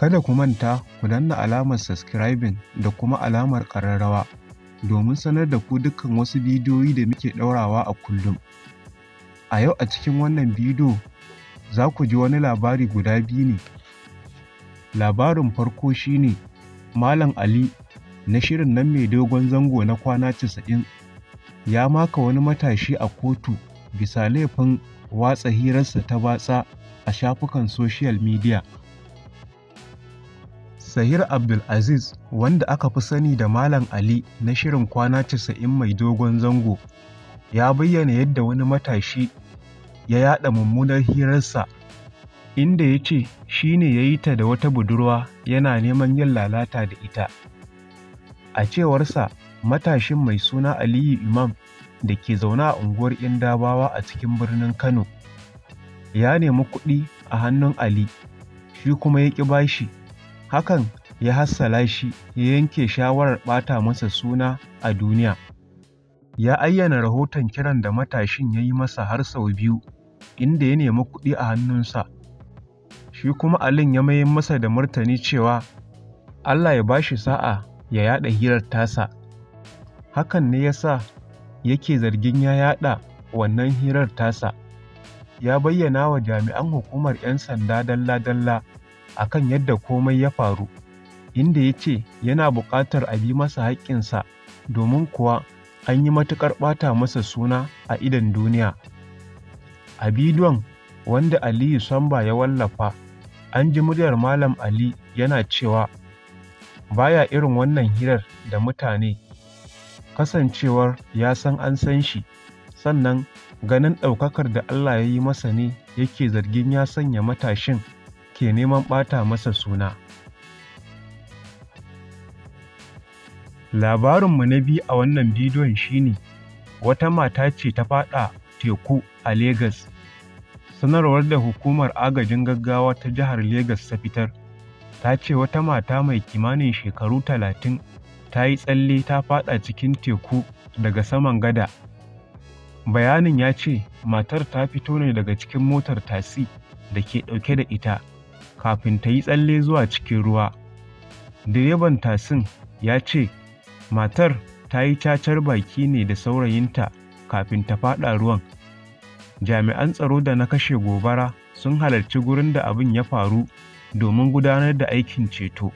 Kada ku manta ku danna alamar subscribing da kuma alamar ƙararrawa domin sanar da ku dukkan wasu bidiyoyi da muke ɗaurawa a kullum. A yau a cikin wannan bidiyo za ku ji wani labari guda biyu ne. Labarin farko shi ne Malam Ali na shirin nan mai dogon zango na kwana 90 ya maka wani matashi a kotu bisa laifin watsa hirarsa ta batsa a shafukan social media. Sahir Abdulaziz, wanda aka fi sani da Malam Ali na shirin kwana 90 mai dogon zango, ya bayyana yadda wani matashi ya yaɗa mummunar hirarsa, inda ya ce shi ne ya yi ta da wata budurwa yana neman yin lalata da ita. A cewarsa, matashin mai suna Aliyu Imam da ke zaune a unguwar Indabawa a cikin birnin Kano, ya nemi kuɗi a hannun Ali, shi kuma ya ƙi ba shi. Hakan ya hassala shi ya yanke shawarar ɓata masa suna a duniya. Ya ayyana rahoton kiran da matashin ya yi masa har sau biyu, inda ya nemi kuɗi a hannunsa. Shi kuma Alin ya mayar masa da martani cewa Allah ya ba shi sa'a ya yaɗa hirar tasa. Hakan ne ya sa yake zargin ya yaɗa wannan hirar tasa. Ya bayyana wa jami'an hukumar 'yan sanda dalla-dalla a kan yadda komai ya faru, inda ya ce yana buƙatar a bi masa haƙƙinsa domin kuwa an yi matuƙar ɓata masa suna a idon duniya. A bidiyon wanda Aliyu Samba ya wallafa, an ji muryar Malam Ali yana cewa ba ya irin wannan hirar da mutane, kasancewar ya san an san shi, sannan ganin ɗaukakar da Allah ya yi masa ne yake zargin ya sanya matashin ke neman ɓata masa suna. Labarinmu na biyu a wannan bidiyon shi ne wata mata ce ta faɗa teku a Legas. Sanarwar da Hukumar Agajin Gaggawa ta Jihar Legas ta fitar, ta ce wata mata mai kimanin shekaru 30 ta yi tsalle ta faɗa cikin teku daga saman gada. Bayanin ya ce matar ta fito ne daga cikin motar tasi da ke ɗauke da ita kafin ta yi tsalle zuwa cikin ruwa. Direban tasin ya ce matar ta yi cacar baki ne da saurayinta kafin ta faɗa ruwan. Jami'an tsaro da na kashe gobara sun halarci gurin da abin ya faru domin gudanar da aikin ceto.